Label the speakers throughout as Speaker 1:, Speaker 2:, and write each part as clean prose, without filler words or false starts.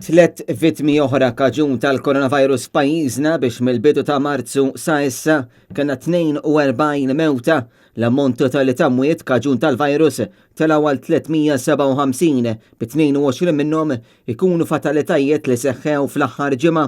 Speaker 1: Tlett vittmi oħra kaġun tal-coronavirus f'pajjiżna biex mill-bidu ta' Marzu sa issa kellna 42 mewta. L-ammont totali ta' mwiet kaġun tal-virus telgħu għal 357, bi 22 minnhom ikunu fatalitajiet li seħħew fl-aħħar ġimgħa.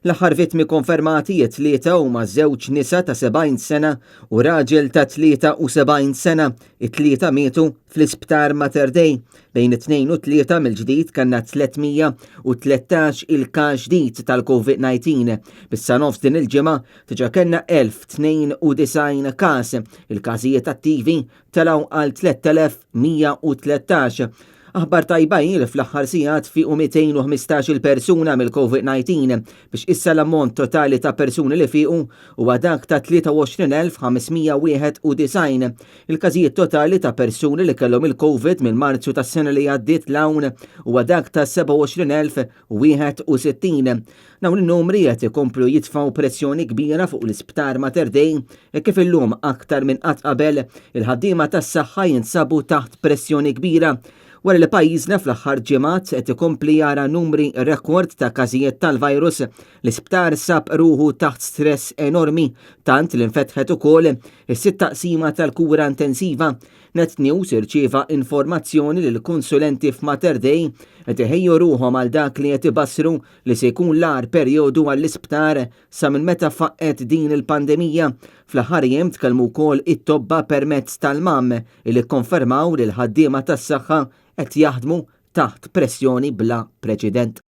Speaker 1: L-aħħar vittmi konfermati it-tlieta huma żewġ nisa ta' 70 sena u raġel ta' 73 sena. It-tlieta mietu fl-Isptar Mater Dei. Bejn it-Tnejn u t-Tlieta mill-ġdid kellna 313 il-każ ġdid tal-Covid-19. Bissa nofs din il-ġimgħa diġà kellna 1092 każ. Il-każijiet attivi telgħu għal 3113. Aħbar tajba hi li fl-aħħar sigħat fiequ 215-il persuna mill-Covid-19 biex issa l-ammont totali ta' persuni li fiequ huwa dak ta' 23,591. Il-każijiet totali ta' persuni li kellhom il-Covid minn Marzu tas-sena li għaddiet 'l hawn huwa dak ta' 27,061. Dawn in-numri qed ikomplu jitfgħu pressjoni kbira fuq l-Isptar Mater Dei hekk kif illum aktar minn qatt qabel il-ħaddiema tas-saħħa jinsabu taħt pressjoni kbira wara li pajjiżna fl-aħħar ġimgħat qed ikompli jara numri rekord ta' każijiet tal-virus. L-isptar sab ruħu taħt stress enormi tant li nfetħet ukoll is-sitt taqsima tal-kura intensiva. Net News irċieva informazzjoni li l-konsulenti f'Mater Dei qed iħejju ruħhom għal dak li qed ibassru li se jkun l-agħar perjodu għall-isptar sa minn meta faqqgħet din il-pandemija. Fl-aħħar jiem tkellmu wkoll it-tobba permezz tal-MAM li kkonfermaw li l-ħaddiema tas-saħħa qed jaħdmu taħt pressjoni bla preċedent.